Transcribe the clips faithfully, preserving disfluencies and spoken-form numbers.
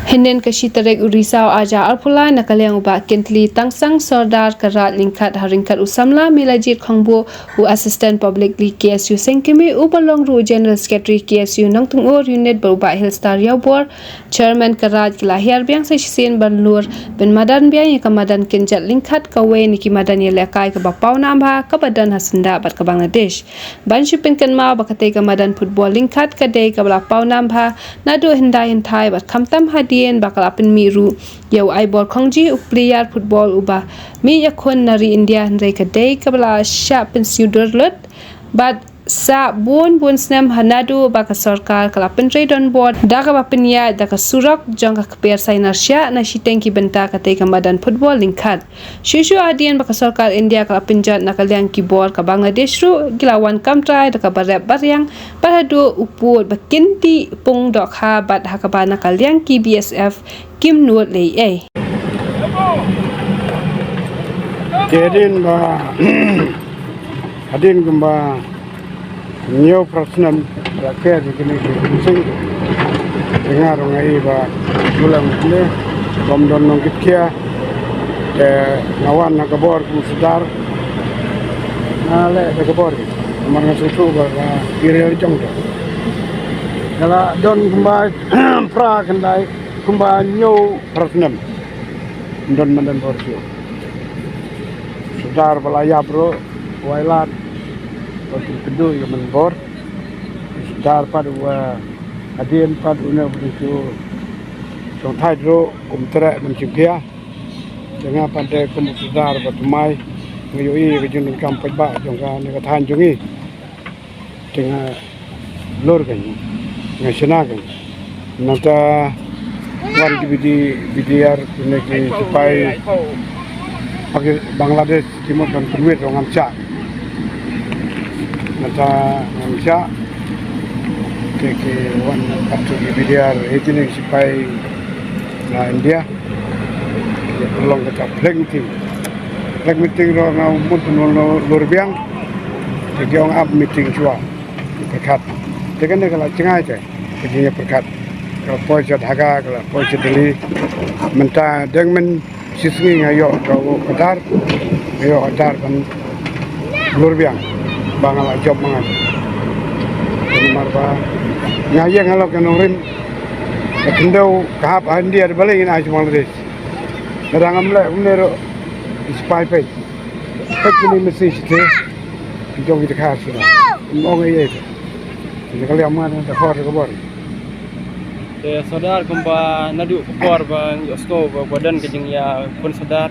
Hynnin ka shi tarik u Risaw arhajar arphew lai, na ka liang u Bah Kynthli Tangsang, Sordar ka Raid Lyngkhat, ha ryngkat u samla Milajit Khongbuh, u Assistant Public League K S U Sengkmie, uba long ruh u General Secretary K S U Nongtyngur Unit, bad u Bah Hillstar Ïawbor, Chairman ka Raid, ki la hiar biang sa shisien ban lur, ban madan biang ïa ka madan kynjat lyngkhat, kawei na ki madan ïalehkai kaba pawnam bha, kaba don ha syndah bad ka Bangladesh. Ban shu pynkynmaw ba katei ka madan football lyngkhat ka dei kaba la pawnam bha naduh hyndai hynthai, bad khamtam hadien ba ka la pynmih ruh ïa u Aibor Khongji, u player football uba mih ïakhun na ri India, hynrei ka dei kaba la shah pynsiew dur lut bad sa bun bun snem, ha naduh ba ka sorkar ka la pyntrei donbor da kaba pynïaid da ka surok jong ka kper Sainar Shiah na shiteng ki bynta katei ka madan football lyngkhat. Shuh shuh hadien ba ka sorkar India ka la pynjot, na ka liang ki bor ka Bangladesh ruh ki la wan kam trai da kaba rep ba riang, bad haduh u pud ba kynti pung dohkha, bad ha kaba na ka liang ki B S F kim nud lei ei. Te hadien ba, hadien kumba hynñiew phra snem, da kher ïa kine ki sing. Te nga ruh nga i ba, bulang kine, bym don nongkit khia. Te nga wan na ka bor kum Sordar. Nga leh da ka bor. Namar nga sngewthuh ba ka area jong te. Nga la don kumba phra khyndai, kumba hynñiew phra snem. Don madan bor shuh. Sordar ba la ïap ruh, wai lad, ba ki kynduh ïa ka madan bor. Sordar pat uba hadien pat une uba dei u shongthait ruh, um treh ban shim khia. Te nga pat de kum u Sordar ba thymmai, nga ïohi ïa ka jingdonkam paidbah jong kane ka thaiñ jong ngi. Te nga lur kein, nga shna kein. Nangta wan ki B D, B D R, kine ki sipai Paki-, Bangladesh, ki mut ban pynwit ruh ngam shah. Nangta ngam shah. Te ki wan pat ki B D R, eh, kine ki sipai na India. Ki pynlong kata flag meeting. Flag meeting ruh nga mut ban lur biang. Te ki ong ap meeting shuwa. Pyrkhat. Te kane ka la jngai te. Ka jingïapyrkhat. Ka la poi sha Dhaka, ka la poi sha Delhi. Mynta dang mynta shi sngi nga ïoh ka order. Nga ïoh order ban lur biang. Ba nga la jop ma nga. Namar ba nga ïeng halor ka nongrim. Ka khyndew ka hap ha India, da balei ngin ai sha Bangladesh. Nga dang ym leh kumne ruh. Ki sipai peit. Peit kine message te. Ki jong ki dkhar shuh. Ym ong ei ei te. Kine ka liang ma da hor ka bor. Te Sordar, kumba naduh ka por ba ngi ïohsngew ba, ba don ka jingïakhun Sordar.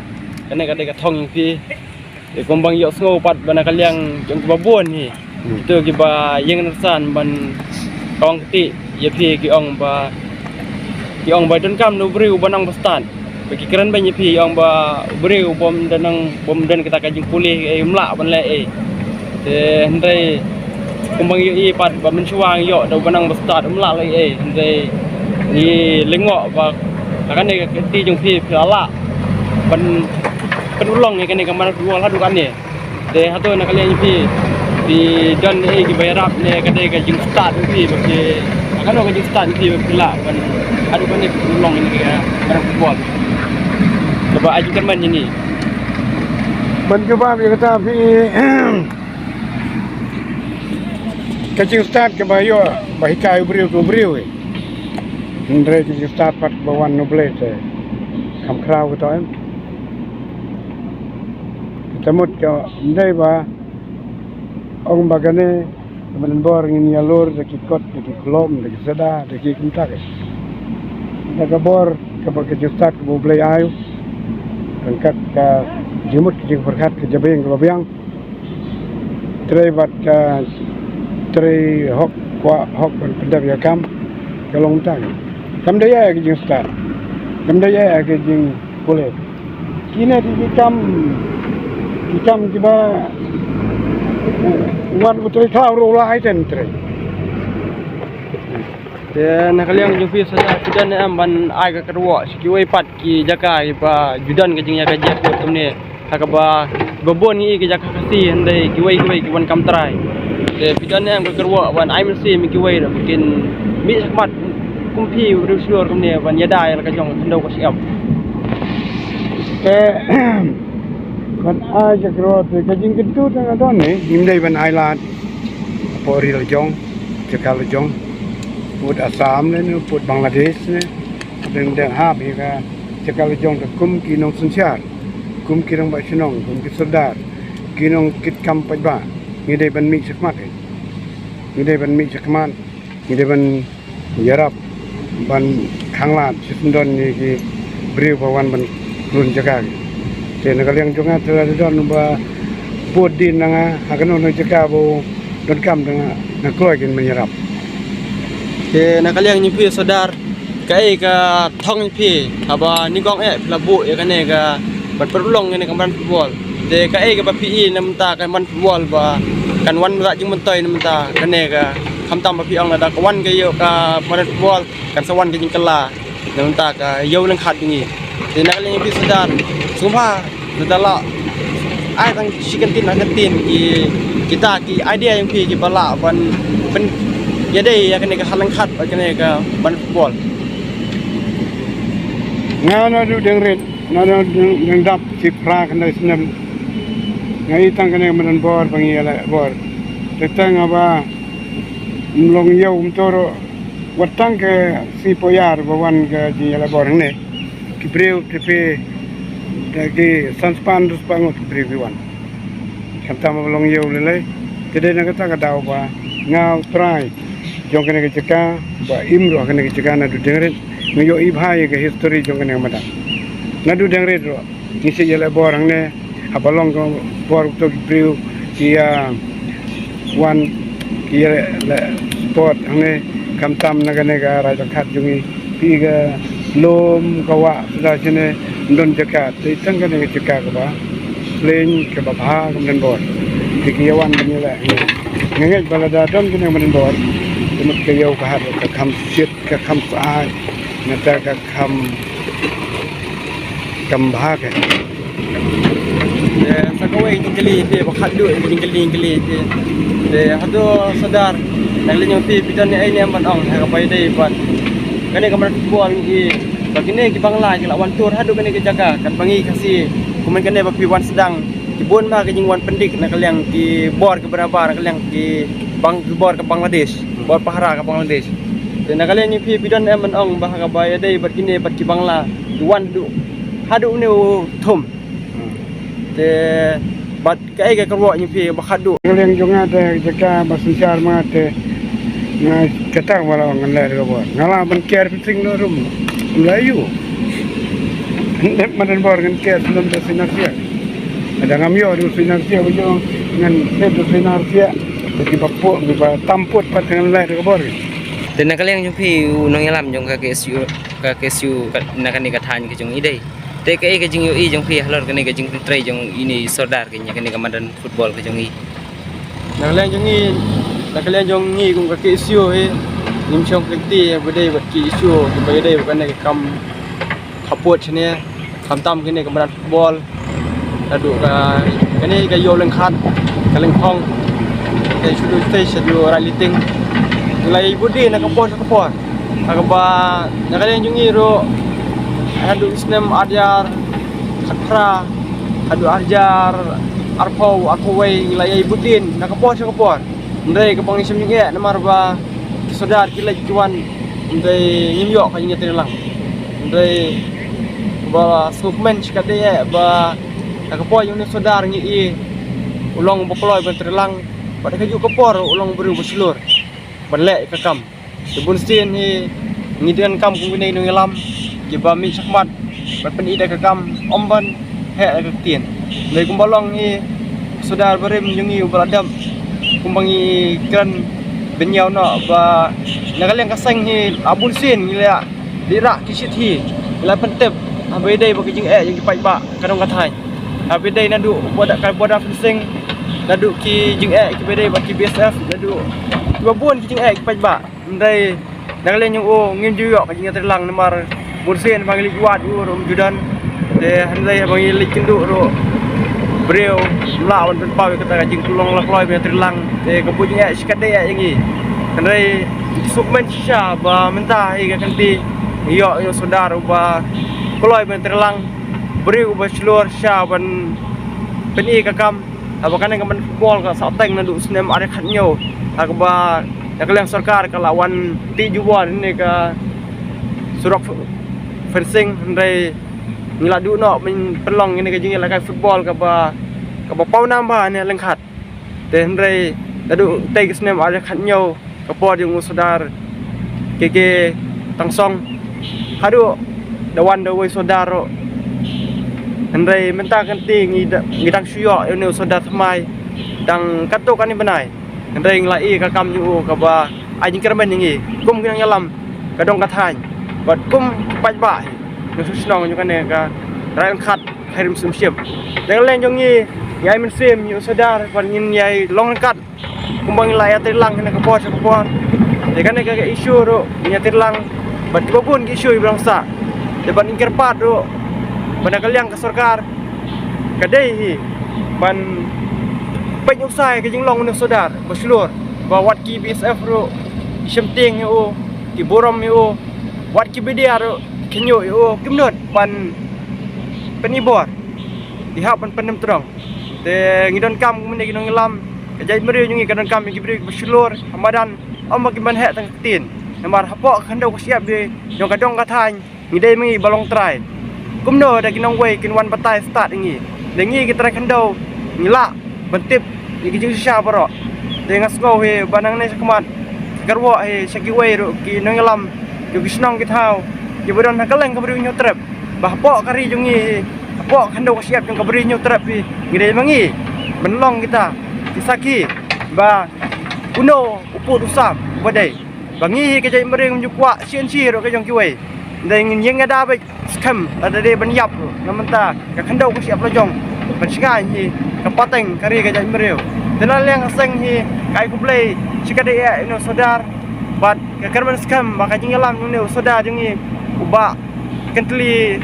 Kane ka dei ka thong ïa phi. Te kumba ngi ïohsngew pat ba na ka liang jong kiba bun hi. Hmm. Kito kiba ïeng nyrsan ban kawang kti ïa phi, ki ong ba, ki ong ba donkam na u briew uba nang ba stad. Ba ki kren beiñ ïa phi, ong ba u briew bym don nang, bym don kita ka jingpule ei, um lah ban leh ei. Te hynrei kumba ngi ïohi pat ba mynshuwa ngi ïoh da uba nang ba stad, um lah leh ei. Hynrei ngi lyngngoh ba ha kane ka kti jong phi, phi la lah ban pynurlong ïa kane ka madan football haduh katne. Te hato na ka liang jong phi, phi don ei kiba ïarap ne ka dei ka jingstad jong phi ba phi, ha kano ka jingstad jong phi ba phi lah ban haduh kane phi long ïa ka madan football kaba ai jingkyrmen ïa ngi? Ban jubab ïa kata phi, ka jingstad kaba ïoh ba hikai u briew to u briew, eh. Hynrei ka jingstad pat ba wan na U Blei te kham khraw kato, em. Te mut ka ym dei ba ong ba kane ka madan bor ngin ïalur da ki kot, da ki khlem, da ki soda, da ki kumta ki. Da ka bor kaba ka jingstad kaba U Blei ai u. Ryngkat ka jingmut ka jingpyrkhat ka jabieng kaba biang. Trei bad ka trei hok, kwah hok ban pyndep ïa ka kam. Ka long kumta ki. Kam dei ïa ka jingstad. Kam dei ïa ka jingpule. Kine ki, ki kam, ki kam kiba wat u trei khlaw ruh u la ai ten trei. Te na ka liang jong phi Sordar, phi don ne em ban ai ka kyrwoh sha kiwei pat ki jaka kiba ju don ka jingïakajia kut kumne, ha kaba bun ngi i ki jaka Khasi, hynrei kiwei kiwei ki wan kam trai. Te phi don ne em ka kyrwoh ban ai mynsiem ïa kiwei ruh ba kin mih shakhmat Kum phi u briew shlur kumne ban ïada ïa la ka jong ka khyndew ka shyiap. Te ban ai jakrot ka jingkyntu tang adon ne ngim dei ban ai lad. Por ri la jong, jaka la jong, put Assam ne, put Bangladesh ne, deng deng hap ïa ka jaka la jong ka kum ki nongsynshar, kum ki rangbah shnong, kum ki sordar, ki nongkitkam paidbah. Ngi dei ban mih shakhmat. Ngi dei ban mih shakhmat. Ngi dei ban ïarap ban khanglad shi syndon ïa ki briew ba wan ban klun jaka. Te na ka liang jong nga te la don ba bud din na nga ha kano kano jaka ba u donkam da nga, nga kloi kin ban ïarap. Te na ka liang jong phi sordar, kaei ka thong jong phi haba nyngkong eh phi la buh ïa kane ka ban pynlong kane ka madan football? Te kaei kaba phi i na mynta ka madan football ba kan wan da jingmyntoi na mynta kane ka, khamtam ba phi ong lada ka wan ka ïew ka madan football kan sa wan ka jingkylla na mynta ka ïew lyngkhat jong ngi. Te na ka liang jong phi sordar, sngewbha lada lah ai tang shi kyntien ar kyntien ki, kita ki idea jong phi kiba lah ban pyn, ïadei ïa kane ka ha lyngkhat bad kane ka madan football. Nga naduh deng rit, naduh deng, deng dap shi phra khyndai snem. Nga i tang kane ka madan bor ba ngi ïaleh bor. Te tang haba ym long ïew kumto ruh, wat tang ka sngi Poiar ba wan ka jingïaleh bor hangne. Ki briew te phi, da ki san spah hynriew spah ngut ki briew ki wan. Khamtam ba long ïew lei lei. Te dei na kata ka daw ba nga u trai jong kane ka jaka, ba im ruh kane ka jaka naduh deng rit. Nga ïohi bha ïa ka history jong kane ka madan. Naduh deng rit ruh ngi shu ïaleh bor hangne, haba long ka bor to ki briew ki ïa wan ki ïaleh sport hangne, khamtam na kane ka raid lyngkhat jong ngi. Phi ka lum ka wah suda shane, ym don jaka, te tang kane ka jaka kaba plain kaba bha ka madan bor. Te ki ïa wan ban ïaleh hangne. Nga ngeit ba lada don kane ka madan bor, te mut ka ïew ka hat ka kham shit, ka kham sah, nangta ka kham, kham bha ka. Te sa kawei jingkylli te ba khatduh jingkylli jingkylli te. Te hato sordar, na ka liang jong phi phi don ei ne em ban ong ha kaba ïadei bad kane ka madan football ngi, ba kine ki Bangla ki la wan tur haduh kane ka jaka, katba ngi Khasi kumne kane ba phi wan sdang, ki bun bha ki jingwan pyndik na ka liang ki bor kiba nabar, na ka liang ki bang, ki bor ka Bangladesh, bor pahara ka Bangladesh. Te na ka liang jong phi phi don em ban ong ba ha kaba ïadei bad kine bad ki Bangla ki wan haduh, haduh une u thum. Te bad kaei ka kyrwoh jong phi ba khatduh? Ka liang jong nga te jaka ba synshar ma nga te, nga kata ba la ong ngan leh da ka bor. Nga lah ban ker fencing noh ruh ym leh aïu. Ngan leh madan bor ngan ker snem da sinar siak. Lada ngam ïoh da sinar siak ba jong ngan leh da sinar siak. Te kiba put, kiba tam put pat ngan leh da ka bor. Te na ka liang jong phi u nongïalam jong ka K S U, ka K S U ka, na kane ka thaiñ ka jong i dei. Te kaei ka jingïohi jong phi halor kane ka jingtrei jong ine i sordar ka ïa kane ka madan football ka jong i? Na ka liang jong ngi, na ka liang jong ngi kum ka K S U hi, ngim shong kynti ïa ba dei bad ki issue kiba ïadei bad kane ka kam khappud shane, khamtam kane ka madan football. Naduh ka, kane ka ïew lyngkhat, ka lyngkhong, ka shu dei stage sha dei raid liting. Ngi la ïai bud dien na ka por sha ka por. Ha kaba na ka liang jong ngi ruh, haduh snem ar hajar khatphra haduh ar hajar arphew, arphew wei ngi la ïai bud dien na ka por sha ka por. Hynrei kaba ngi shem jingeh namar ba ki sordar ki leit ki wan, hynrei ngim ïoh ka jingïatreilang. Hynrei kaba sngewkmen shikatdei eh ba na ka por jong une u sordar ngi i u long uba kloi ban treilang, bad ha kajuh ka por u long u briew uba shlur ban leh ïa ka kam. Te bunsien hi ngi donkam kum kine ki nongïalam kiba mih shakhmat ban pyni da ka kam, ym ban heh da ka ktien. Hynrei kumba long hi u sordar barim jong ngi uba la dep, kumba ngi kren bynñiaw noh ba na ka liang ka seng hi la bunsien ngi la dih rah ki shithi, ngi la pyntip haba ïadei bad ki jingeh jong ki paidbah ka dong ka thaiñ. Haba ïadei naduh border, ka border fencing, naduh ki jingeh kiba ïadei bad ki B S F, naduh kiba bun ki jingeh ki paidbah. Hynrei na ka liang jong u ngim ju ïoh ka jingïatreilang namar bunsien ba ngi leit wad u ruh um ju don. Te hynrei haba ngi leit kynduh ruh briew ym lah ban pynpaw ïa kata ka jingpynlong la kloi ban ïatreilang. Te ka buh jingeh shikatdei eh ïa ngi. Hynrei Suk men shisha ba mynta hi ka kynti ïoh ïoh sordar uba kloi ban tyrlang briew uba shlur shisha ban pyni ka kam. Haba kane ka ban football ka sah teng naduh snem ar hajar khathynñiew, ha kaba na ka liang sorkar ka la wan tih jubor ne ka surok fencing, hynrei ngi la duh noh ban pynlong ïa ka jingïalehkai football kaba kaba paw nam bha ne lyngkhat. Te hynrei naduh tei ka snem ar hajar khathynñiew ka por jong u sordar K K Tangsong haduh da wan da wei sordar ruh. Hynrei mynta kynti ngi da- ngi dang shu ïoh ïa une u sordar thymmai dang katto katne bnai. Hynrei ngi la i ka kam jong u kaba ai jingkyrmen ïa ngi kum ki nongïalam ka dong ka thaiñ bad kum ki paidbah hi nongshong shnong jong kane ka rai ryngkat Khyrim Sumship. Dang leng jong ngi ïa ai mynsiem ïa u sordar bad ngin ïa long ryngkat kumba ngi la ïa tyrlang kane ka por sha ka por. Te kane ka issue ruh ngi ïa tyrlang bad kiba bun ki issue iba long sah. Te bad ngi kyrpad ruh ba na ka liang ka sorkar ka dei hi ban pynusai ka jinglong une u sordar ba shlur ba wat ki B S F ruh ki shemtieng ïa u, ki burom ïa u, wat ki B D R ruh ki kynjoh ïa u, kim nud ban pynibor. Ki hap ban pyndem trong. Te ngi donkam kumne ki nongïalam ka jaitbynriew jong ngi ka donkam ïa ki briew ba shlur ha madan, ym ba ki ban heh tang ka ktien. Namar hapoh ka khyndew ka shyiap jong ka dong ka thaiñ ngi dei ma ngi ba long trai. Kumno da ki nongwei kin wan batai stad ïa ngi? Da ngi ki trai khyndew ngi lah ban tip ïa ki jingshisha baroh. Te nga sngew hi ba nangne shakhmat ka kyrwoh hi sha kiwei ruh ki nongïalam jong ki shnong ki thaw kiba don ha kylleng ka Ri Hynñiewtrep ba hapoh ka ri jong ngi hi, hapoh ka khyndew ka shyiap jong ka Ri Hynñiewtrep hi ngi dei ma ngi ban long kita ki sakhi ba uno u pud u sam uba dei. Ba ngi hi ka jaitbynriew ngim ju kwah sien shi ruh ka jong kiwei. Dei ngin ïeng ïada beit skhem lada dei ban ïap ruh na mynta ka khyndew ka shyiap la jong ban shngaiñ hi ka pateng ka ri ka jaitbynriew. Te na liang ka seng hi ka ai khublei shi katdei ïa une u sordar bad ka kyrmen skhem ba ka jingïalam jong une u sordar jong ngi u Bah Kyntli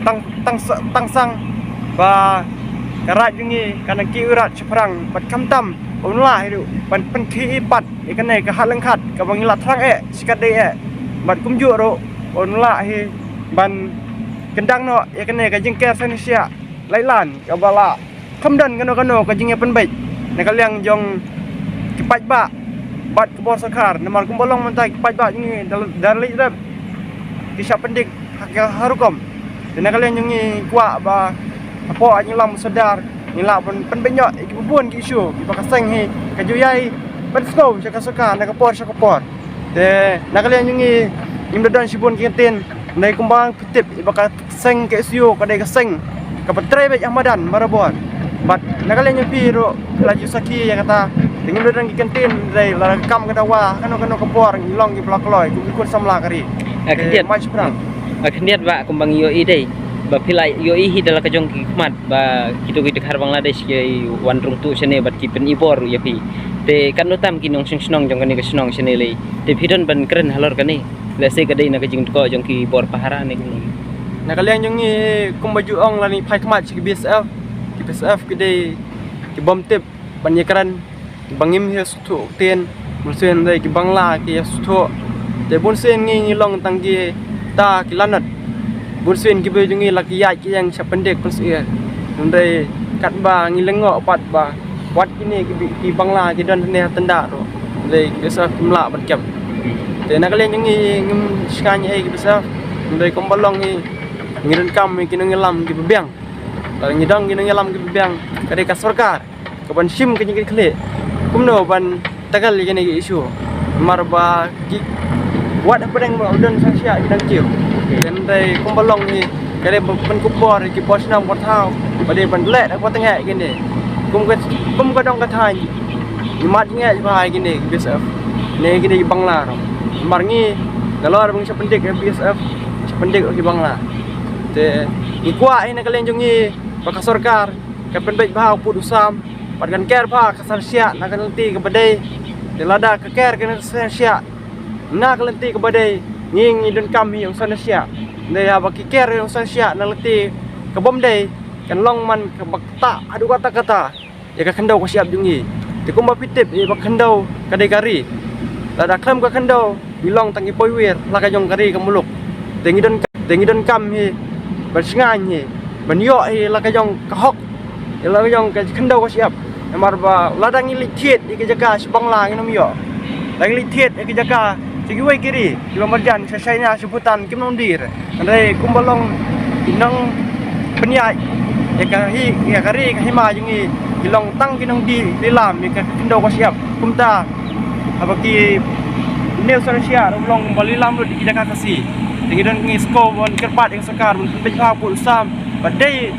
Tang Tang Tangsang ba ka raid jong ngi ka nang ki u raid shaphrang bad khamtam un lah hi ruh ban pynkhih pat ïa kane ka ha lyngkhat kaba ngi la thrang eh shi katdei eh. Bad kumjuh ruh un lah hi ban kyndang noh ïa kane ka jingker sngewsih lait lan kaba la kham don kano kano ka jingïapynbeit na ka liang jong ki paidbah bad ka bor sorkar. Namar kumba long mynta ki paidbah jong ngi da- da leit rep ki shah pyndik ha ka ha rukom. Te na ka liang jong ngi kwah ba hapoh ka jingïalam sordar ngi lah ban pynbeit noh ïa kiba bun ki issue kiba ka seng hi ka ju ïai pynsngew sha ka sorkar na ka por sha ka por. Te na ka liang jong ngi ngim da don shibun ki ktien, hynrei kumba phi tip ïa ba ka seng K S U ka dei ka seng kaba trei beit ha madan barabor. Bad na ka liang jong phi ruh phi la ju sakhi ïa kata. Te ngim da don ki ktien, hynrei lada ka kam ka dawa kano kano ka por ngi long kiba la kloi kum ki khun samla ka ri. Te khyndiat, mai shaphrang. Khyndiat ba kumba ngi ïohi dei ba phi la ïohi hi da la ka jong ki khmat ba kito ki dkhar Bangladesh ki wan rung tu shane bad ki pynibor ïa phi. Te katno tam ki nongshong shnong jong kane ka shnong shane lei, te phi don ban kren halor kane? Lehse ka dei na ka jingdkoh jong ki bor pahara ne kane. Na ka liang jong ngi kumba ju ong lane phai khmat sha ki B S F. Ki B S F ki dei ki bym tip ban ïakren, ki ba ngim ïa sngewthuh ktien, bunsien dei ki Bangla ki ïa sngewthuh. Te bunsien ngi ngi long tang kita ki lanot. Bunsien ki briew jong ngi la ki ïaid ki ïeng sha pyndik pynsyier. Hynrei katba ngi lyngngoh pat ba wat kine ki bi- ki Bangla ki don hangne ha Tyndale ruh, hynrei ki sah kim lah ban kep. Te na ka liang jong ngi ngim shngaiñ ei ki ba sah, hynrei kumba long ngi ngi donkam ïa ki nongïalam ki ba biang. Lada ngi don ki nongïalam ki ba biang, ka dei ka sorkar ka ban shim ka jingkitkhlieh kumno ban tackle ïa kine ki issue. Namar ba ki wat hapdeng ba u don sngewsih ki dang kiew. Hynrei kumba long hi ka dei ban pynkupbor ïa ki bor shnong bor thaw ba dei ban leh da kaba tyngeh ïa kine. Kum ka kum ka dong ka thaiñ ngi mad jingeh bha ïa kine ki B S F ne kine ki Bangla ruh. Namar ngi nalor ba ngi sa pyndik ïa B S F, sa pyndik ïa ki Bangla. Te ngi kwah ïa na ka liang jong ngi ba ka sorkar ka pynbeit bha u pud u sam bad kan ker bha ka sngewsih na ka lynti kaba dei. Te lada ka ker ka sngewsih na ka lynti kaba dei, ngi ngi donkam hi u sngewsih. Hynrei haba ki ker u sngewsih na lynti kabym dei, kan long man kaba ktah haduh katta katta ïa ka khyndew ka shyiap jong ngi. Te kumba phi tip ïa ba khyndew ka dei ka ri. Lada khlem ka khyndew, ngi long tang ki poiwir la ka jong ka ri ka muluk. Te ngi don, te ngi donkam hi ban sngewthuh hi, ban ïoh hi la ka jong ka hok, la ka jong ka khyndew ka shyiap. Namar ba lada ngi leit thied ïa ki jaka sha Bangla ngin ym ïoh. Lada ngi leit thied ïa ki jaka sha kiwei ki ri kiba marjan, sha China, sha Bhutan, kim nym die. Hynrei kumba long ki nongpynïaid ïa ka hi, ïa ka ri ka hima jong ngi, ki long tang ki nongdie lilam ïa ka khyndew ka shyiap. Kumta haba ki New South Asia ruh long kumba lilam lut ïa ki jaka Khasi. Te ngi don, ngi sngewbha ban kyrpad ïa ka sorkar ban pynbeit bha pud u sam, ba dei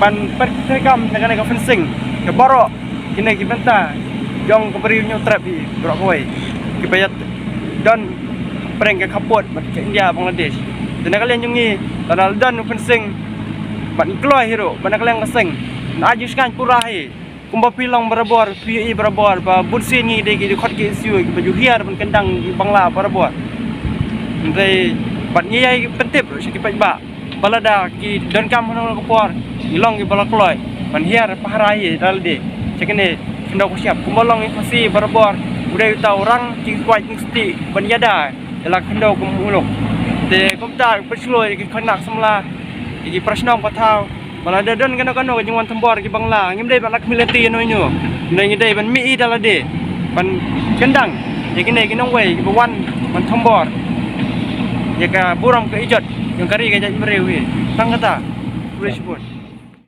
ban pyntrei kam na kane ka fencing ka baroh kine ki bynta jong ka Bri u Hynñiewtrep hi baroh kawei, kiba ïadon pyrshah ka khappud bad ka India, Bangladesh. Te na ka liang jong ngi, lada la don u fencing bad ngi kloi hi ruh, bad na ka liang ka seng, na ai jingshngaiñ pura hi. Kumba phi long barabor, phi ïohi barabor ba bun sien ngi dei ki dkhot ki S U kiba ju hiar ban kyndang ki Bangla barabor. Hynrei bad ngi ïai pyntip ruh sha ki paidbah ba lada ki donkam hano hano ka por, ngi long kiba la kloi ban hiar pahara hi da lade sha kane ka khyndew ka shyiap. Kumba long ïa ka Khasi barabor, u dei uta u rang jingkwah jingstieh ban ïada ïa la ka khyndew ka muluk. Te kumta, pyrshah ïa ki khynnah samla, ïa ki para shnong para thaw, ba lada don kano kano ka jingwan thombor ki Bangla, ngim dei ban lak military ïano ïano. Ngi dei ban mih hi da lade ban kyndang ïa kine ki nongwei kiba wan ban thombor ïa ka burom ka ijot jong ka ri ka jaitbynriew hi. Tang kata. Khublei shibun.